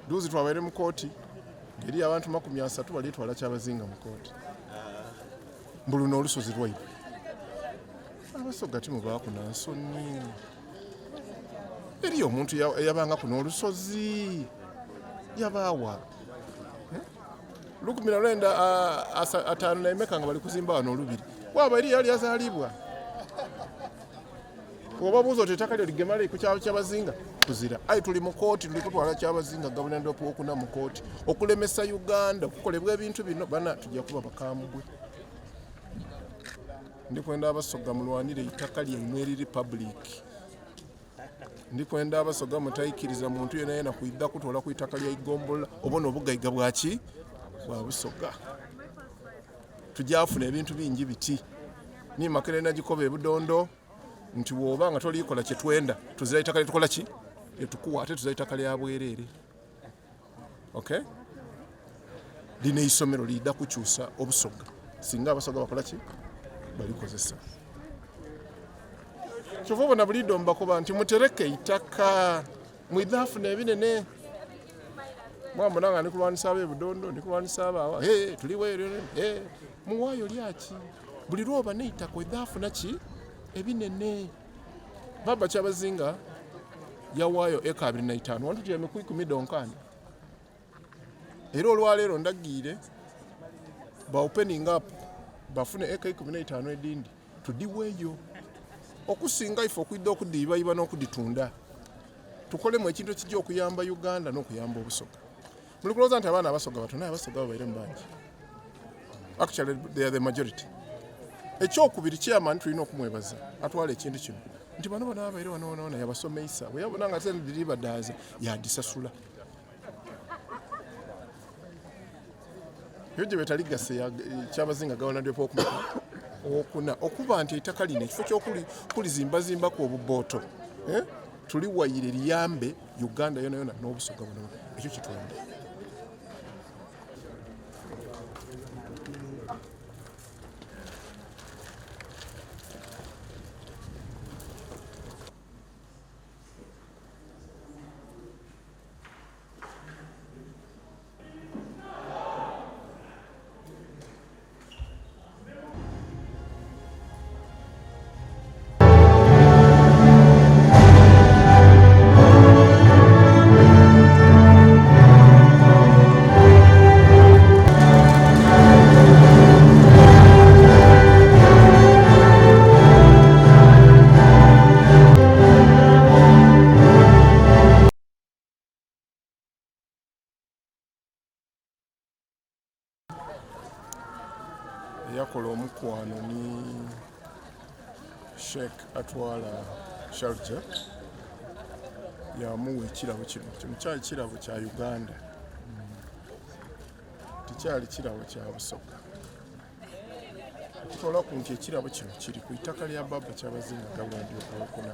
Dhuuzi twabaire mu kooti ng'eriyo abantu 30 bali twala Kyabazinga mu kooti. Mbu luno olusozi lwaibwe. Abasoga timubaaku na nsoni. Eriyo omuntu eyabangaku n'olusozi yabaawa eh? 1954 nga bali kuzimba wano olubiri waaba eriyo yali azaalibwa. Obabuuza oti ettaka lyo ligema ku kyalo Kyabazinga kuzira. Aye tuli mu kooti, tuli kutwala Kyabazinga Gavana Ndopowokuna mu kooti okulemesa Uganda okukolebwa ebintu bino. Bana tujja kuba bakambwe. Ndi kwenda Abasoga mulwanire eitaka lyaimwe eriri public. Ndi kwenda Abasoga mutaikiriza muntu yenayena kwidha kutoola ku itaka lya igombolola obona obugaiga bwaki bwa Busoga. Tujafuna ebintu bingi biti. Ni Makerere nagikoba e Budondo nti bw'oba nga tolikola kye twenda tuzira itaka lyetukola ki lyetukuwa ate tuzira itaka lya bwereere. Okay? Lino eisomero liidha kukyusa Obusoga singa Abasoga bakola ki balikozesa. Kyova obona buliidho mbakoba nti mutereke eitaka mwidha afuna ebinene. Mwambona nga ndi kulwanisa ab'e Budondo, ndi kulwanisa abaawa, hey, tuli weero, hey. Muwaayo lyaki? Buli lwoba n'eitaka oidha afuna ki ebinene. Baba Kyabazinga yawaayo eka 25 wano tutyame ku ikumi dhonkani. Era olwaleero ndagiire ba opening up bafune eka 15 edindi tudhiweeyo okusinga ife okwidha okudhiibaiba n'okudhitunda. Tukolemu ekintu ekija okuyamba Uganda n'okuyamba Obusoga. Muli kulowooza nti abaana Abasoga batono, aye Abasoga babairemu bangi. Actually, they are the majority. Ekyokubiri, chairman tulina okumwebaza atwala ekintu kino nti bano bona babaire wano wona wona yabasomeisa, bwe yabona nga sente dhiri badaaza yadhisasula. Eyo gye betaligase ya Kyabazinga Gawuna Ndyopa owokuna okuba nti eitaka lino ekifo ky'okulizimbazimbaku obubooto eh, tuliwayire liyambe Uganda yonayona n'Obusoga buno ekyo kyetwenda. Eyakola omukwano ni Sheikh atwala Sharjah yamuwa ekirabo kino. Kino kyali kirabo kya Uganda, tikyali kirabo kya Busoga. Okutoolaku nti ekirabo kino kiri ku itaka lya Baba Kyabazinga Gawundi Owokuna.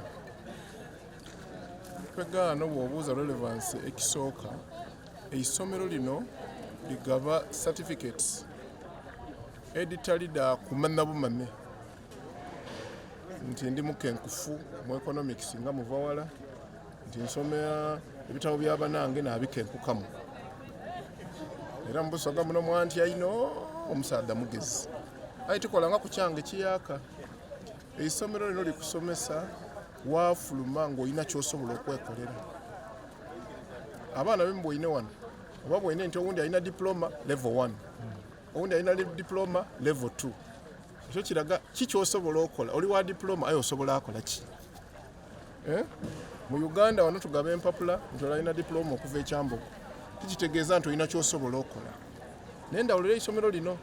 Pegaano bw'obuuza relevance ekisooka, eisomero lino ligaba certificates edhitali dha kumanha bumame nti ndi mukenkufu mu economics nga muva wala, nti nsoma ebitabo bya banange nabikenkukamu. Era mu Busoga muno mwantya inho omusaadha mugezi. Aye tikola nga ku kyange kiyaaka. Eisomero lino likusomesa waafuluma ng'olina ky'osobola okwekolera. Abaana be mubwoine wano oba bwoine nti owundi alina diploma level 1, owundi alina diploma level 2. Ekyo kiraga ki ky'osobola okola. Oli wa diploma aye osobola akola ki? Eh? Mu Uganda wano tugaba empapula nti ole alina diploma okuva e Kyambogo. Tikitegeeza nti olina ky'osobola okola. Naye ndawulira eisomero lino.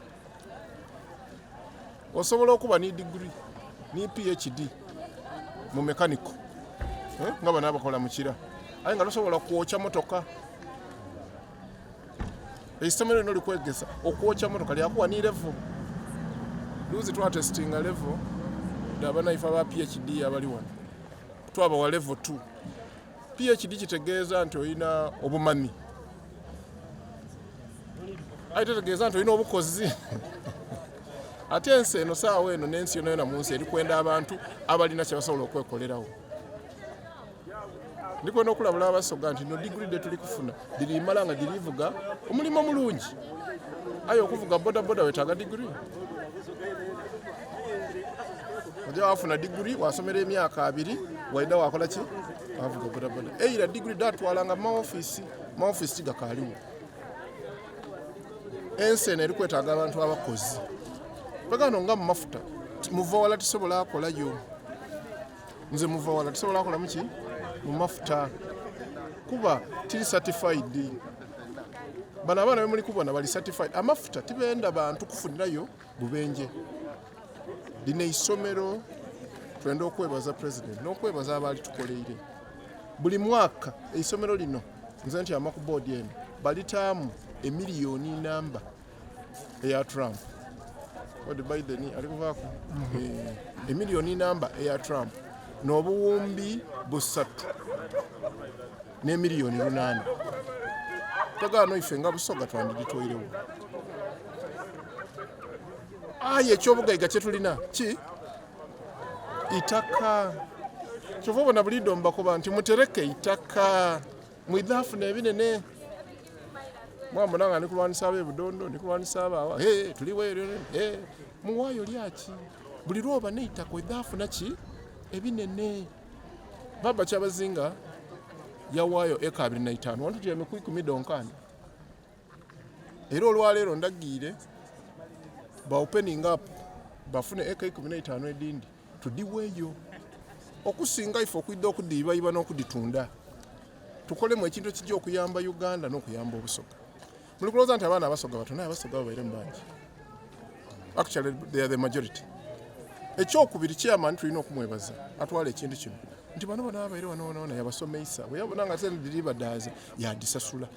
Osobola okuba ni degree ni PhD mu mechanical eh, nga bano abakola mu kira aye nga tosobola kwokya motoka. Eisomero lino likwegesa okwokya motoka lyakuwa ni level. Luzi twatestinga level dhabanaife aba PhD abali wano twabawa level 2. PhD kitegeeza nti olina obumanyi aye tetegeeza nti olina obukozi. Ate ensi eno saawa eno n'ensi yonayona mu nsi eri kwenda abantu abalina kye basobola okwekolerawo. Ndi kwenda okulabula Abasoga nti no diguli dhe tuli kufuna dhirimala nga dhirivuga omulimo mulungi. Aye okuvuga bodaboda wetaaga diguli? Oja wafuna diguli wasomera emyaka abiri waidha wakola ki? Wavuga bodaboda. Eira diguli dhatwalanga mu mawofiisi, mawofiisi tigakaaliwo. Ensi eno eri kwetaaga abantu abakozi. Bagano nga mu mafuta muva wala tisobola akolayo. Nze muva wala tisobola akola muki mu mafuta kuba tiri certified. Bano abaana bemuli kubona bali certified. Amafuta tibenda bantu kufunirayo bubenje. Lino eisomero twenda okwebaza president n'okwebaza abaali tukoleire. Buli mwaka eisomero lino nze ntyama ku boodi eno balitaamu emiliyoni namba eya Trump. Odi Biden ali kuvaako eh, emiliyoni namba eya Trump n'obuwumbi busatu n'emiliyoni lunaana. Tagaano ife nga Busoga twandiditwairewo. Aye eky'obugaiga kye tulina ki itaka. Kyova obona buliidho mbakoba nti mutereke eitaka mwidha afuna ebinene. Mwambona nga ndi kulwanisa ab'e Budondo, ndi kulwanisa abaawa, hey, tuli bweru, hey. Muwaayo lyaki? Buli lwoba n'eitaka oidha afuna ki? Ebinene. Baba Kyabazinga yawaayo eka 25 wano tutyame ku ikumi dhonkani. Era olwaleero ndagiire ba opening up bafune eka 15 edindi tudhiweeyo okusinga ife okwidha okudhiibaiba n'okudhitunda. Tukolemu ekintu ekija okuyamba Uganda n'okuyamba Obusoga. Muli kulowooza nti abaana Abasoga batono, aye Abasoga babairemu bangi. Actually they are the majority. Ekyokubiri chairman tulina okumwebaza atwala ekintu kino nti bano bona abaire wano wona wona yabasomeisa bwe yabona nga sente dhiri badaaza yadhisasula.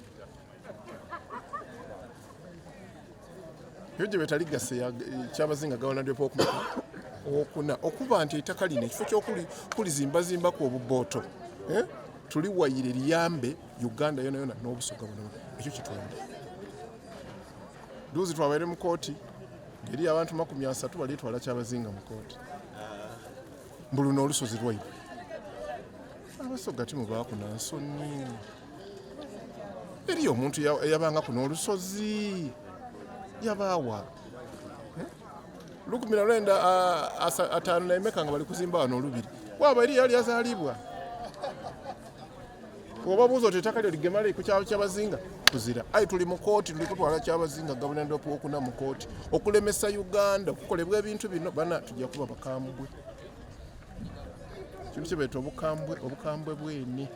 Eyo gye beeta legacy ya Kyabazinga Gawalandi owokuna okuba nti eitaka lino ekifo ky'okulizimbazimbaku obubooto eh, tuliwayire liyambe Uganda yona yona n'Obusoga bwona bwona. Ekyo kitwenda. Duuzi twabaire mu kooti ng'eriyo abantu 30 balitwala Kyabazinga mu kooti mbu luno olusozi lwaibwe. Abasoga timubaaku na nsoni. Eriyo omuntu eyabangaku n'olusozi yabaawa 1954 nga bali kuzimba wano olubiri waaba eri yali yazaalibwa. Obabuuza oti ettaka lyo ligemale ku kyalo Kyabazinga kuzira. Aye tuli mu kooti, tuli kutwala Kyabazinga gavumenti owokuna mu kooti okulemesa Uganda okukolebwa ebintu bino. Bana tujja kuba bakambwe. Kintu kye beeta obukambwe, obukambwe bweni.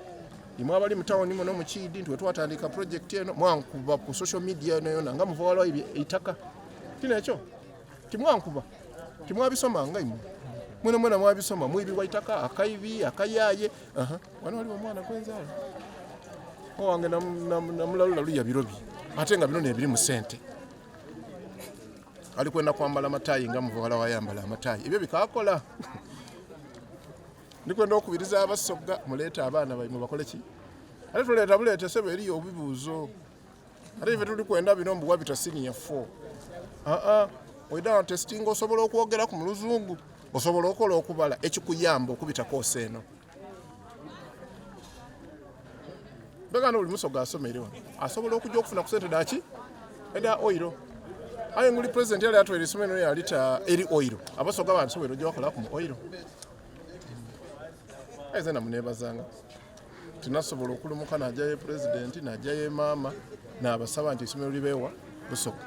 Imwe abali mu tawuni muno mu Kiidi nti wetwatandika pulojekiti eno mwankuba ku social media yona yona nga muva wala eitaka. Kino ekyo timwankuba, timwabisoma nga imwe. Mwena mwena mwabisoma, mwibibwa itaka, akaibi, akayaye. Aha, wano waliwo omwana gwenzaala. Owange namulalulalu ya birobi. Ate nga bino n'ebiri mu sente. Ali kwenda kwambala matayi nga muva wala wayambala amatayi. Ebyo bikakola. Ndikwenda okubiriza Abasoga muleete abaana baimwe bakole ki? Ate tuleeta buleete sebo eriyo obibuuzo. Ate ife tuli kwenda bino mbu wabita senior 4. Aa, oida testing osobola okwogera ku muluzungu, osobola okola okubala ekikuyamba okubita koosi eno. Mbega buli musoga asoma eri wano asobola okujja okufuna ku sente daki eda oiro. Aye nguli president yali atwaire isomero yalita eri oiro. Abasoga bansobola ojja bakola ku oiro. Aye zena munebazanga tinasobola okulumuka najayo pulezidenti najayo maama nabasaba nti isomero libeewa Busoga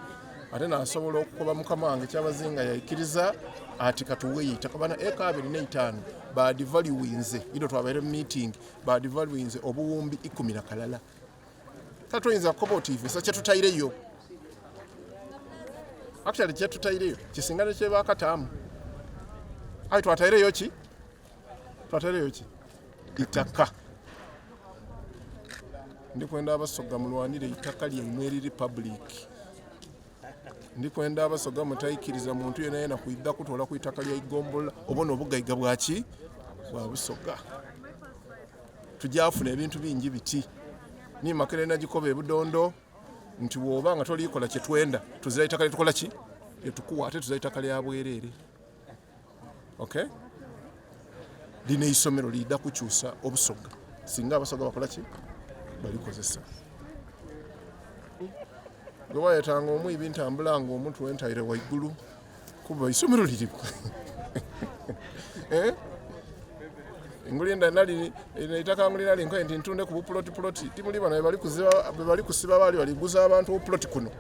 ate nasobola okukoba mukama wange Kyabazinga yaikiriza ati katuweyo eitaka bana eka 25 badivaluinze ido twabaire mu meeting badivaluinze obuwumbi 11 kale toyinza kukoba oti ife kyetutaireyo actually kyetutaireyo kisinga nekyebakataamu aye twataireyo ki twataireyo ki itaka ndikwenda Abasoga mulwanire eitaka lyaimwe eriri public ndikwenda Abasoga mutaikiriza muntu yena yena kwidha kutola ku itaka lya igombolola obona obugaiga bwaki bwa Busoga tujafuna ebintu bingi biti ni Makerere nagikoba ebudondo nti bwoba nga tolikola kyetwenda tuzira itaka lyetukola ki lyetukuwa ate tuzira itaka lya bwerere okay lino eisomero liida kukyusa Obusoga. Singa Abasoga bakola ki? Balikozesa. Gwe wayetanga omwibi ntambula nga omutwe ntaire waigulu kuba isomero liriku. Eh? Ngulinda nali eitaka ngulina linkoye nti ntunde ku bupuloti puloti timuli bano bebali kuziba bebali kusiba bali baliguza abantu obupuloti kuno.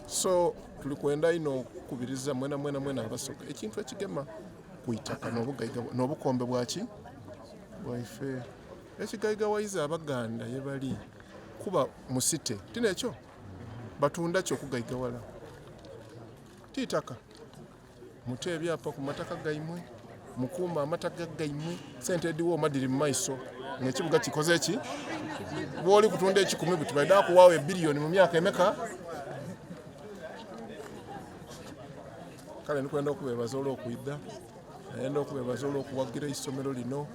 So tuli kwenda ino okukubiriza mwena mwena mwena Abasoga ekintu ekigema ku itaka n'obugaiga n'obukombe bwaki bwaife. Ekigaiga waiza Abaganda ye bali kuba musite ti nekyo batunda ki okugaigawala ti itaka. Mute ebyapa ku mataka gaimwe, mukuume amataka gaimwe, sente edhiwooma dhiri mu maiso ng'ekibuga kikoze ki? Bw'oli kutunda ekikumi buti baidha kuwaawo ebiliyoni mu myaka emeka? Kale ndikwenda okubebaza olw'okwidha, nayenda okubebaza olw'okuwagira eisomero lino,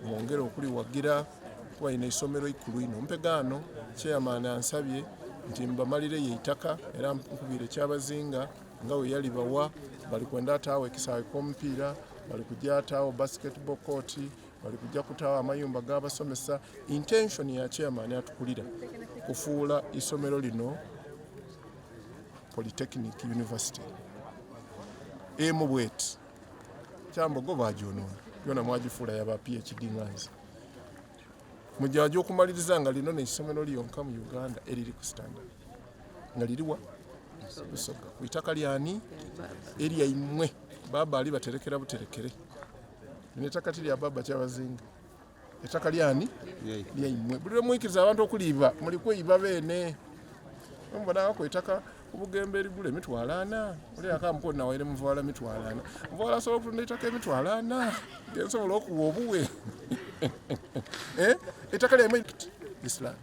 mwongere okuliwagira kuba lino eisomero ikulu inho. Mpegaano chairman ansabye nti mbamalireyo eitaka era nkubiire Kyabazinga nga bwe yalibawa. Bali kwenda ataagho ekisaawe ky'omupiira, bali kuja ataagho basketball court, bali kuja kutaagho amayumba g'abasomesa. Intention ya chairman atukulira kufuula isomero lino Polytechnic University emu bweti. Kyambogo baagyonoona yona mwagifuula ya ba PhD nga nze. Mujaja okumaliriza nga lino n'eisomero lyonka mu Uganda eriri ku standard. Nga liri wa? Busoga. Ku itaka lyani? Eryaimwe. Baaba ali baterekera buterekere. Lino ettaka ti lya baaba Kyabazinga. Ettaka lyani? Lyaimwe. Buli lwe mwikiriza abantu okuliiba, muli kweiba beene. Mubonangako eitaka ku Bugembe erigula emitwalo ana. Oli akamukono nawaire muvaala mitwalo ana. Muvaala asobola okutunda eitaka emitwalo ana? Nsobola okuwa obuwe. Eh? Ettaka lyaimwe this land.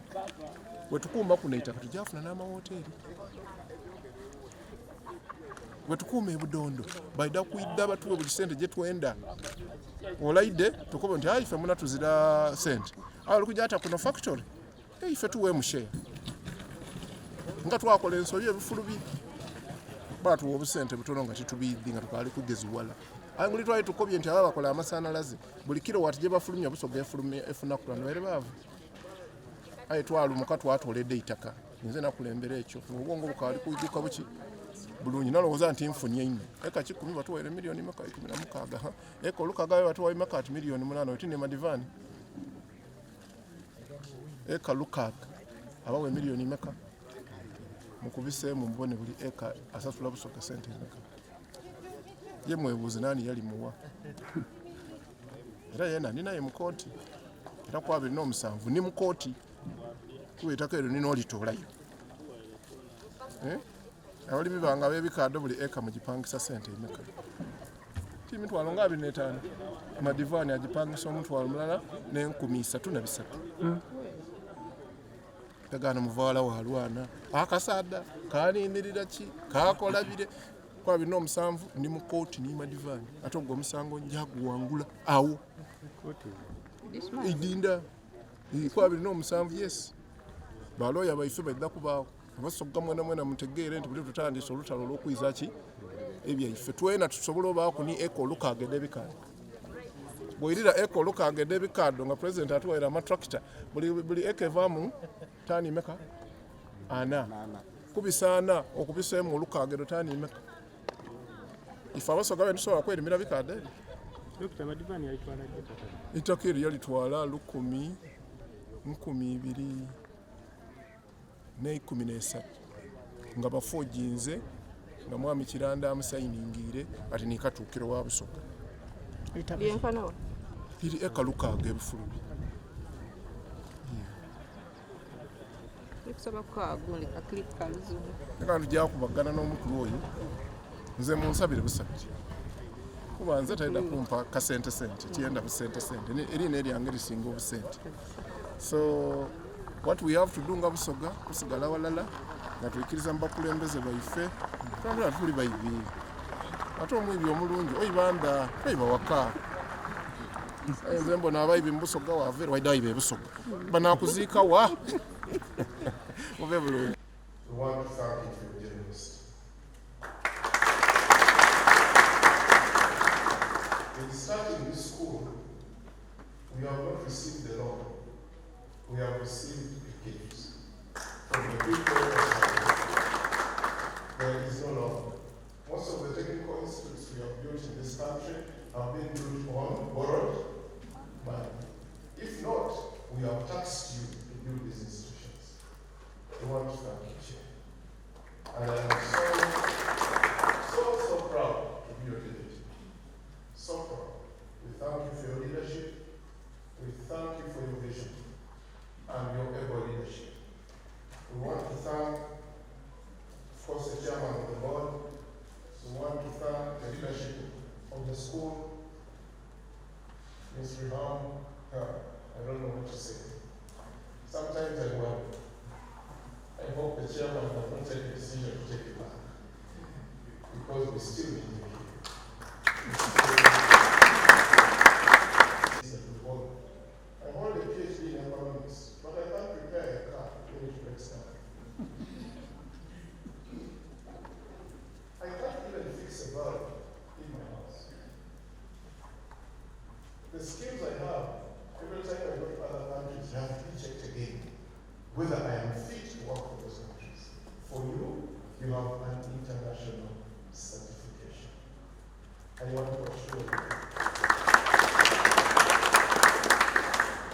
Bwetukuuma kuno eitaka tujafuna n'amawoteeri. Bwetukuuma ebudondo baida kwidha batuwe buli sente gyetwenda. Olaide tukobe nti ayi ife muna tuzira sente. Aye oli kuja ata kuno factory ife tuweemu share. Nga twakola ensobi ebifulubi batuwa obusente butono nga titubiidhi nga tukaali kugeziwala. Aye nguli twali tukobye nti aba bakola amasanalaze buli kilowatt gyebafulumya Busoga efuna ku baire baavu. Aye twalumuka twatoola eda eitaka. Nze nakulembera ekyo obwongo bukaali kwiguka buki bulungi nalowooza nti nfunye inho. Eka kikumi batuwaire miliyoni meka 16. Eka olukaga batuwaire meka ati miliyoni 8 otine madivani. Eka lukaaga abawa emiliyoni meka mukubiseemu mubone buli eka asasula Busoga sente meka. Ye mwebuuze nani yali muwa. Era yena ndi naye mu kooti era ku 27 ndi mu kooti kuba eitaka eryo nina olitoolayo. Eh? Abalimi bange ab'ebikaado buli eka mugipangisa sente emeka? Ti mitwalo nga 25. Madivaani agipangisa omutwalo mulala n'enkumi isatu na bisatu. Tagaana muvaala walwana akasaada kanindirira ki kakola bire ku 27 ndi mu kooti ni madivaani ate ogwo omusango njaguwangula awo idinda ku 27 yes balooya baife baidha kubaawo Abasoga mwena mwena mutegeere nti buli tutandise olutalo olw'okwiza ki ebyaife twena tusobola obaaku ni eka olukaaga edh'ebikaado. Bw'oirira eka olukaaga edh'ebikaado nga pulezidenti atuwaire amatrakita buli, buli eka evaamu taani meka? Ana. Kubisa ana okubiseemu olukaaga edho taani meka? Ife Abasoga bene tusobola kwerimira bikaado ebyo? Dokita Madivani yalitwala ddi ettaka? Ettaka eryo yalitwala lukumi 2013 nga bafoojinze nga mwami Kiranda amusayiningiire ati ni katuukiro wa Busoga. Liri eka lukaaga ebifulubi. Leka tujakubagana n'omukulu oyo nze munsabire busabire kuba nze talina kumpa kasente sente tiyenda busente sente eriina eryange lisinga obusente so what we have to do nga Busoga kusigala walala nga twikiriza mu bakulembeze baife twandula tuli baibi ate omwibi omulungi oibanda oiba waka nze mbona abaibi mu Busoga wavere waida waiba ebusoga banakuziika wa mube bulungi. We want to thank you for your generosity. In starting this school, We have not received the loan. We have received a gift from the people of South. There is no loan. Most of the technical institutes we have built in this country have been built on borrowed money. If not, we have taxed you to build these institutions. We want to thank you, Chair. And I am so, so, so proud to be your deputy. So proud. We thank you for your leadership. We thank you for your vision and your able leadership. We want to thank, of course, the chairman of the board. We want to thank the leadership of the school, Ms. Riham. I don't know what to say. Sometimes I worry. I hope the chairman does not take a decision to take it back, because we still need you here. I hold a PhD in economics, but I can't repair a car when it breaks down. I can't even fix a bulb in my house. The skills I have, every time I go to other countries, I have to be checked again whether I am fit to work for those countries. For you, you have an international certification. I want to assure you,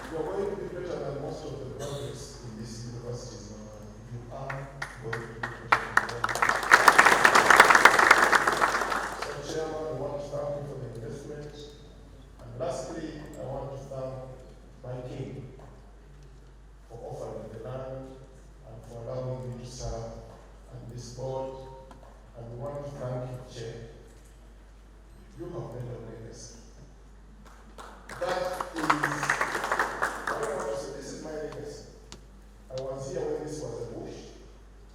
you are going to be better than most of the graduates in these universities now. You are going to be better than them. So, Chairman, I want to thank you for the investment. And lastly, I want to thank my king for offering the land and for allowing me to serve on this board. And we want to thank you, Chair. You have made a legacy. That is, I don't want to say, this is my legacy. I was here when this was a bush,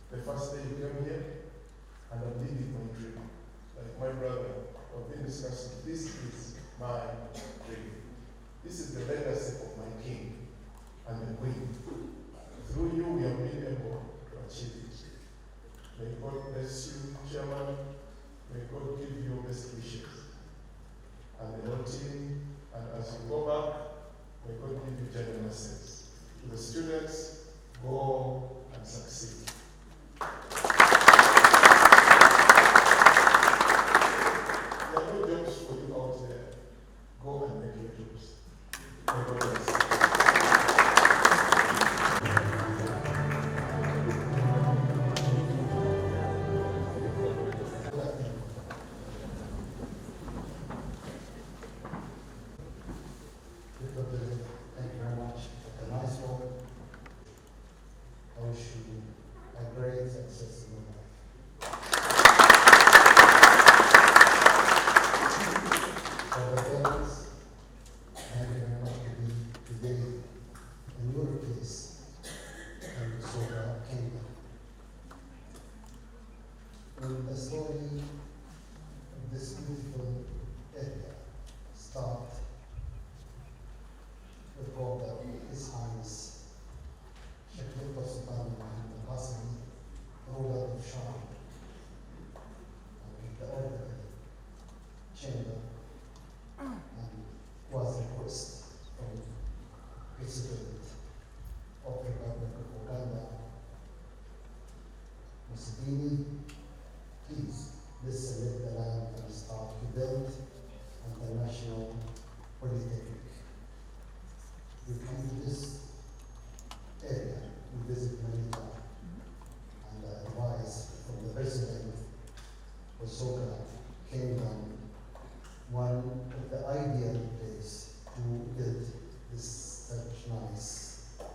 the first day you came here, and I'm living my dream. Like my brother, we've been discussing, this is my dream. This is the legacy of my king and the queen. Through you, we have been able to achieve it. May God bless you, Chairman. May God give you your best wishes. And the whole team, and as you go back, may God give you genuine mercies. To the students, go and succeed. There are no jobs for you out there. Go and make your jobs. May God bless you. Dr. Thank you very much. Dr. Nice. I wish you a great success in your life. For the parents, thank you very much to be today in your place in Busoga Kingdom. When the story of this beautiful area started, recall that His Highness Sheikh Dr. Sultan Muhammad Qasimi, ruler of Sham, and the ordinary chamber, and was request from President of the Republic of Uganda, Museveni, please, let's select the land and start to build international polytechnic. We come to this area, we visit many times, and the advice from the president Busoga Kingdom, one of the ideal place